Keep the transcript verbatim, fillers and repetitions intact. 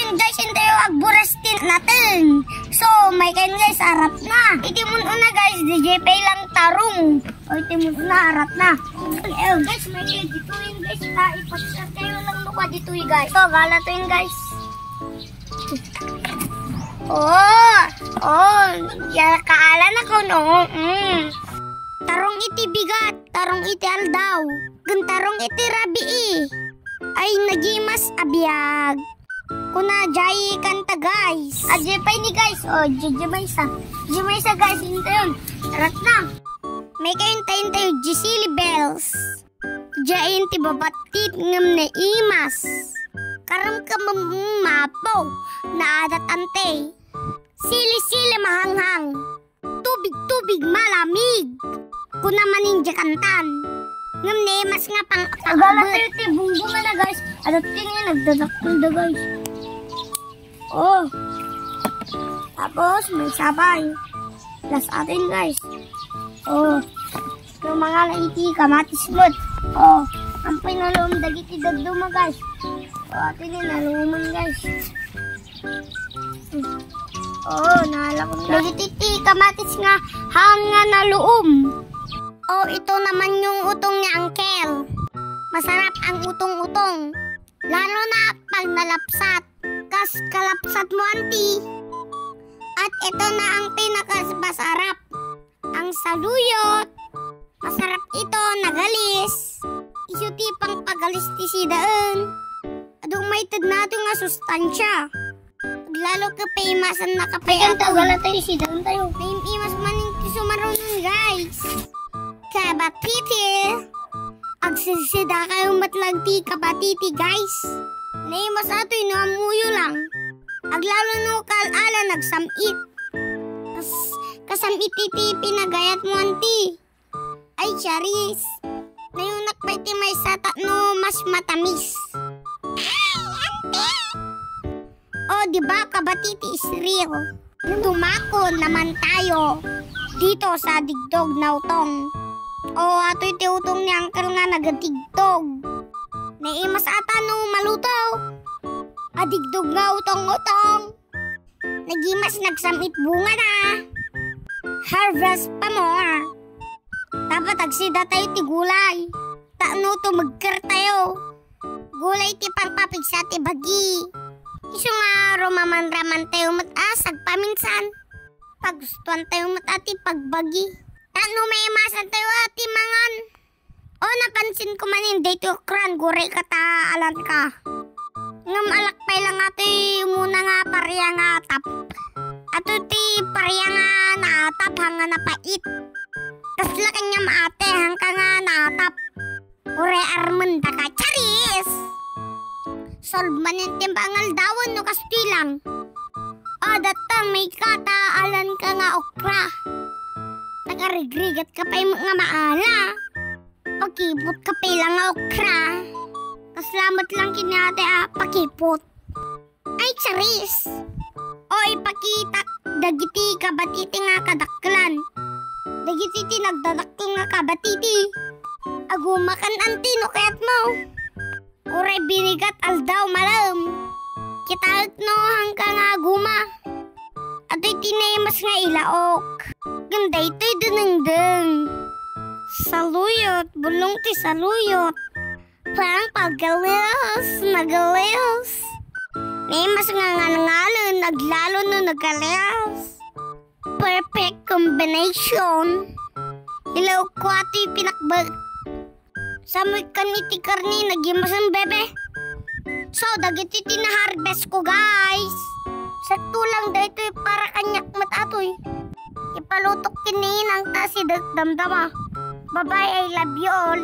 Guys, intayo agburas ti nateng. So, maikayon guys, aratna. Iti mun-una guys, D J Pay lang tarong. O, iti mun-una, aratna. Ayun guys, maikayon ditoyen guys. Ta, ipagsertayo lang no kua ditoy guys. So, gala toyen guys. Oh, oh, ya kaalan ako no. Mm. Tarong iti bigat, tarong iti aldaw, ken tarong iti rabii. Ay, nagimas a biag. Kuna jay kanta, guys. A, jay pay ni, guys. O, jay, jay maysa. Jay maysa, guys. Intayon. Aratna. Maikayon tayo, intayo, jay silly bells. Jay ti babattit ngem naimas. Karam ka mamapo. Naadat ante. Sili-sili mahanghang. Tubig-tubig malamig. Kuna manen jay kantan. Ngem naimas nga pang-, agala tayo ti bungbong na, guys. Adat ti nga nagdadakkel da, guys. Oh. Tapos, may sabay. Plus atin, guys. Oh. Yung mga laiti, kamatis mo. Oh. Ang pinalong dagiti dadduma, guys. Oh, atin yung naluman, guys. Oh, nalakon na. Dagiti ti kamatis nga haan nga naluom. Oh, ito naman yung utong ni Uncle. Masarap ang utong-utong. Lalo na pag nalapsat. Kas kalapsat mo, auntie. At ito na ang pinakamasarap. Ang saluyot. Masarap ito, nagalis. Isu ti pangpagalis ti sidaen. Adung maited nato nga sustansya. Lalo ka paimasan na kape. Ay, ang tawag na tayo, sidaen tayo. Naimas man yung sumarunan, guys. Kabatiti. Agsisida kayo matlang ti kabatiti, guys. Naimas atoy no amuyo lang. Aglalo no kal-ala nagsamit. Kas-, kasamit iti pinagayat mo, auntie. Ay, charis. Nayunak pa iti maysa tapno mas matamis. Ay, auntie! O, di ba, kabatiti is real? Dumako naman tayo dito sa digdog na utong. O, atoy ti utong ni Uncle nga nagadigdog. Naimas ata no maluto. Adigdog nga utong-utong. Nagimas nagsamit bunga na. Harvest pa more. Dapat agsida tayo ti gulay. Tapno tumagker tayo. Gulay ti pangpapigsa ti bagi. Isu nga rumaman-raman tayo met a sagpaminsan. Pagustuan tayo met a ti pagbagi. Tapno maimasan tayo a ti mangan. O, napansin ko manen daytoy okran, guri kata alan ka. Ngem alak pay lang atoy umuna nga paria nga atap. Ato ti paria nga naatap, haan nga napait. Kasla kaniam ate, haan ka nga naatap. Uray armen daka, charis! Solve manen ti pangaldawan no kastoy lang. O, datang may kata alan ka nga okra. Nagarigrigat ka pay nga maala. Pakipot ka pay lang nga okra. Kasla met lang kaniate a pakipot. Ay, charis! O, ipakitak dagiti kabatiti nga kadaklan. Dagiti ti nagdadakkel nga kabatiti. Agumakan auntie no kayatmo. Uray binigat aldaw malem. Kitaek no haan ka nga aguma. Atoy ti naimas nga ilaok. Ngem daytoy dinengdeng. Saluyot, bulong ti saluyot. Pang pagalis, nagalis. Naimas nga nganngalen, aglalo no nagalis. Perfect combination. Ilaok ko atoy pinakbet. Samuykan iti karne, nagimasen, bebe. So, dagiti ti na-harvest ko, guys. Sakto lang daytoy para kaniak met atoy. Ipalutok ken ni inang ta sidek damdama. Bye-bye, I love you all.